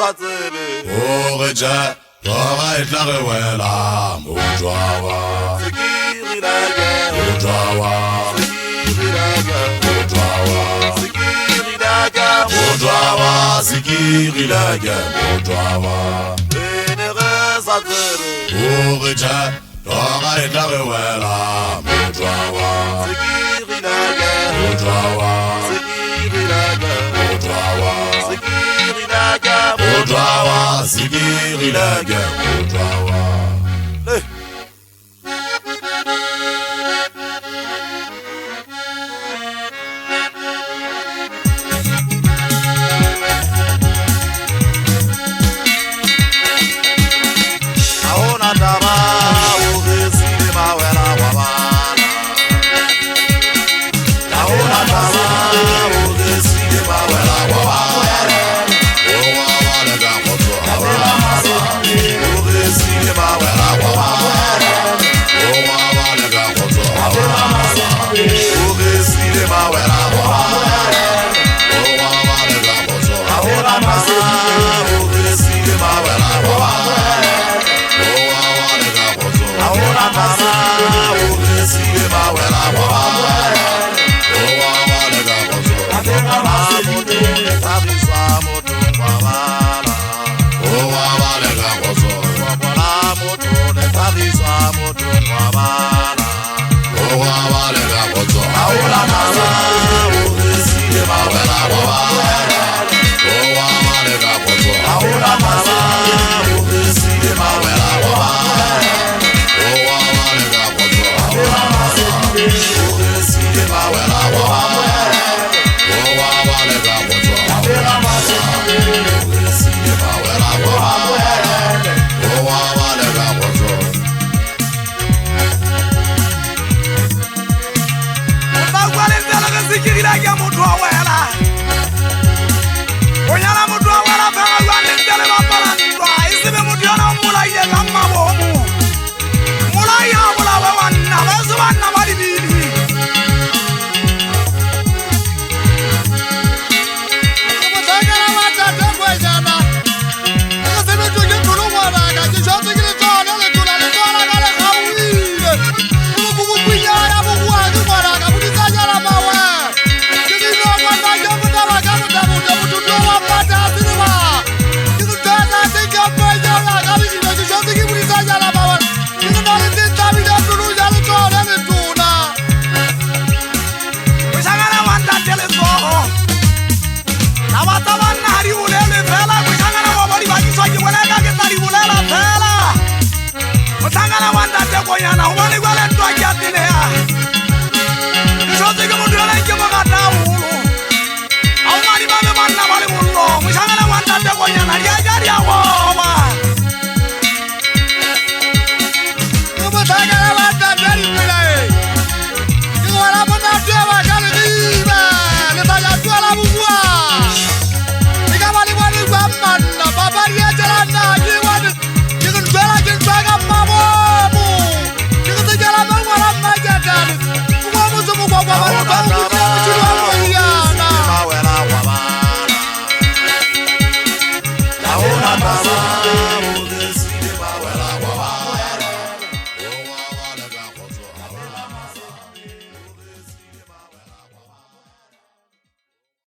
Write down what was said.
sa tsebe. O re tše toga e tla re wela motšwawa. Sekiri lake. Motšwawa. Sekiri lake. Motšwawa. Sekiri lake. Motšwawa sekiri lake motšwawa. Re ne re sa tsebe. O re tše toga e tla re wela motšwawa. Sekiri lake. Motšwawa. Sekiri lake. Motšwawa. Sekiri lake. Motšwawa sekiri lake motšwawa. Le. Ha hona taba o re sile mawela wa bana. Ha hona taba o re sile mawela wa bana. O wa bale ka kgotso ha hona O re sile mawela wa bana. O wa bale ka kgotso ha hona O re sile mawela wa bana. O wa bale ka kgotso ha Ha hona taba o re sile mawela wa bana. O wa bale ka kgotso Ha hona taba o re sile mawela wa bana. O wa bale ka kgotso O wa bale ka kgotso O wa bale ka kgotso ha hona mawela wa bana. O wa bale ka kgotso ha hona mawela wa bana. O wa bale ka kgotso ha hona mawela wa bana. O wa bale ka kgotso ha hona mawela wa bana. O wa bale ka kgotso. O tla kwa lentswe le re sekirile ke motho wa wela. O nyala motho wa wela fela jwang lentswe le bapala ntwa, e se be motho yona o mmolaile ka mmabomo. Mmolai ha a bolawe banna, ba se banna ba dibini. Motlhankela wa tate Kwejana. Ke sebetswe ke pelo ngwanaka, ke jwetswe ke letsoho le letona, letsoho la ka le kgaohile. Bokubukwinya ya boruwa ke ngwanaka, boditsanyana mawe. Ke dino ngwana ke motaba ka motabote, motho wa pata a tseba. Ke dutela tse ke penya ya ka bedile, ke jwetswe ke boditsanyana mawe. Ke na le tse tlabile pelo ya letsoho le letona. Moshangana wa ntate letsoho. Taba tsa banna ha di bolelwe fela, moshangana wa bo di bakiswa ke bona eka ke tla di bolela fela. Moshangana wa ntate Konyana, hobane jwale